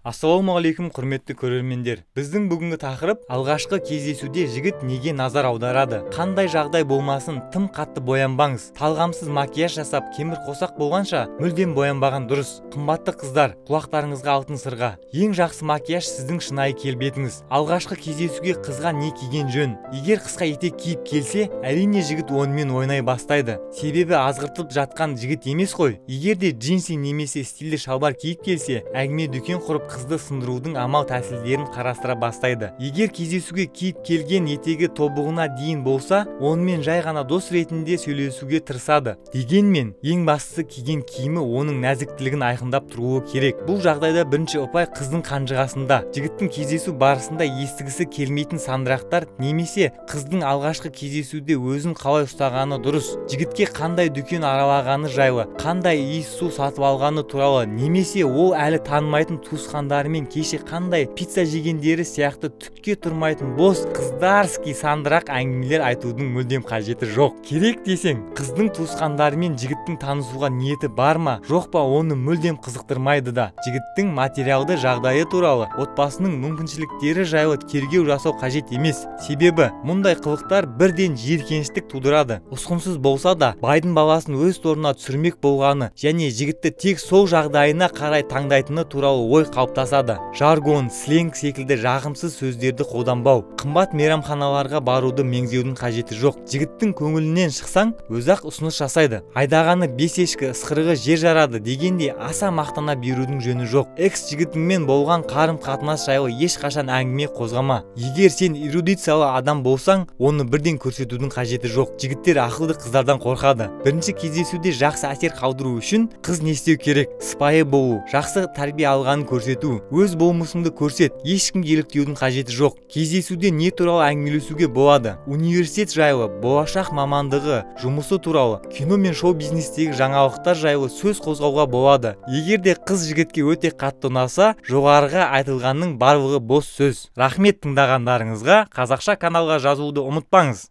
Ассалаумағалейкум, құрметті көрермендер. Біздің бүгінгі тақырып: алғашқы кездесуде жігіт неге назар аударады? Қандай жағдай болмасын, тым қатты боянбаңыз. Талғамсыз макияж жасап, кемір қосақ болғанша, мүлдем боянбаған дұрыс. Қымбатты қыздар, құлақтарыңызға алтын сырға. Ең жақсы макияж — сіздің шынайы келбетіңіз. Алғашқы кездесуге қызға не киген жөн? Егер қысқа етек киіп келсе, әрине, жігіт онымен ойнай бастайды. Себебі азғыртып жатқан жігіт емес қой. Егер де джинсы немесе стильді шалбар киіп келсе, әңгіме дүкен құрып, қызды сындырудың амал тәсілдерін қарастыра бастайды. Егер кездесуге киіп келген етегі тобығына дейін болса, онымен жай ғана дос ретінде сөйлесуге тырысады. Дегенмен, ең бастысы, киген киімі оның нәзіктілігін айқындап тұруы керек. Бұл жағдайда бірінші ұпай қыздың қанжығасында. Жігіттің кездесу барысында естігісі келмейтін сандырақтар немесе қыздың алғашқы кездесуде өзін қалай ұстағаны дұрыс. Жігітке қандай дүкен аралағаны жайлы, қандай иіс су сатып алғаны туралы немесе ол әлі танымайтын туысқандарымен кеше қандай пицца жегендері сияқты түкке тұрмайтын бос қыздарский сандырақ әңгімелер айтудың мүлдем қажеті жоқ. Керек десең, қыздың туысқандарымен жігіттің танысуға ниеті бар ма, жоқ па, оны мүлдем қызықтырмайды да. Жігіттің материалды жағдайы туралы, отбасының мүмкіншіліктері жайлы тергеу жасау қажет емес. Себебі мұндай қылықтар бірден жиіркеніштік тудырады. Ұсқынсыз болса да, байдың баласын өз торына түсірмек болғаны және жігітті тек сол жағдайына қарай таңдайтыны туралы ой қалыптасады. Жаргон, сленг секілді жағымсыз сөздерді қолданбау, қымбат мейрамханаларға баруды меңзеудің қажеті жоқ. Жігіттің көңілінен шықсаң, өзі-ақ ұсыныс жасайды. Айдағаны бес ешкі, ысқырығы жер жарады дегендей, аса мақтана берудің жөні жоқ. Экс жігітіңмен болған қарым-қатынас жайлы ешқашан әңгіме қозғама. Егер сен эрудициялы адам болсаң, оны бірден көрсетудің қажеті жоқ. Жігіттер ақылды қыздардан қорқады. Бірінші кездесуде жақсы әсер қалдыру үшін қыз не істеу керек? Сыпайы болу, жақсы тәрбие алғанын көрсету, өз болмысыңды көрсет, ешкімге еліктеудің қажеті жоқ. Кездесуде не туралы әңгімелесуге болады? Университет жайлы, болашақ мамандығы, жұмысы туралы, кино мен шоу-бизнестегі жаңалықтар жайлы сөз қозғауға болады. Егер де қыз жігітке өте қатты ұнаса, жоғарыға айтылғанның барлығы бос сөз. Рахмет тыңдағандарыңызға. Қазақша каналға жазылуды ұмытпаңыз.